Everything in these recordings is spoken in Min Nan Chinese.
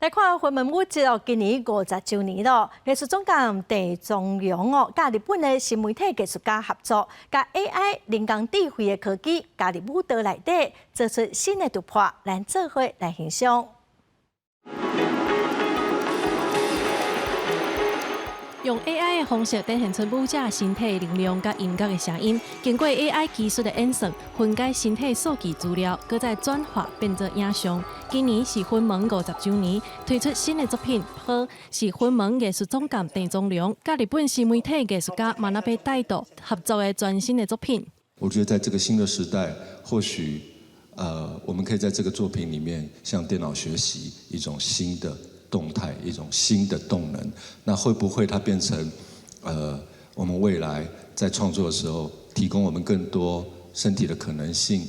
來看雲門舞集哦，今年50週年咯。藝術總監鄭宗龍哦，佮日本的新媒體藝術家合作，共 AI 人工智慧的科技加入舞蹈內底，做出新的突破，咱做伙來欣賞。用 AI 的方式展現出舞者身體的能量佮音樂的聲音，經過 AI 技術的演算，分解身體數據資料，閣再轉化變做影像。今年是雲門50週年，推出新的作品《波》，是雲門藝術總監鄭宗龍佮日本新媒體藝術家馬那貝帶導合作的全新的作品。我覺得在這個新的時代，或許，我們可以在這個作品裡面向電腦學習一種新的動態，一種新的動能，那會不會它變成，我們未來在創作的時候，提供我們更多身體的可能性？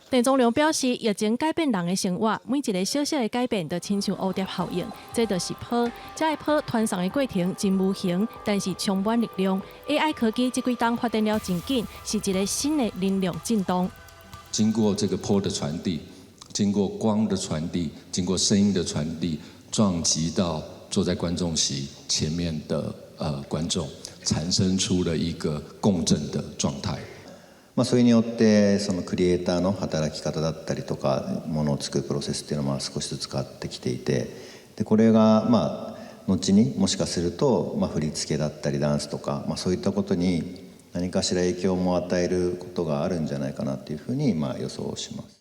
鄭宗龍表示，疫情改變人的生活，每一个小小的改變都親像蝴蝶效應，這就是波。這个波傳送的過程真無形，但是充滿力量。AI 科技這幾冬發展了真緊，是一个新的能量震動。經過這個波的傳遞，經過光的傳遞，經過聲音的傳遞，撞擊到坐在觀眾席前面的觀眾，產生出了一個共振的狀態。まあそれによってそのクリエイターの働き方だったりとかものを作るプロセスっていうのは少しずつ変わってきていて、でこれがまあ後にもしかするとまあ振り付けだったりダンスとかまあそういったことに何かしら影響も与えることがあるんじゃないかなっていうふうにまあ予想します。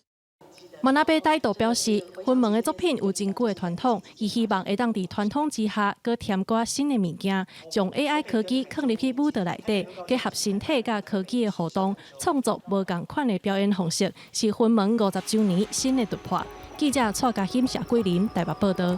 馬那貝帶導表示，雲門的作品有真久的傳統，伊希望會當佇傳統之下，閣添加新的物件，將 AI 科技放入去舞蹈內底，結合身體佮科技的互動，創作無仝款的表演方式，是雲門50週年新的突破。記者蔡嘉欣、謝桂林台北報道。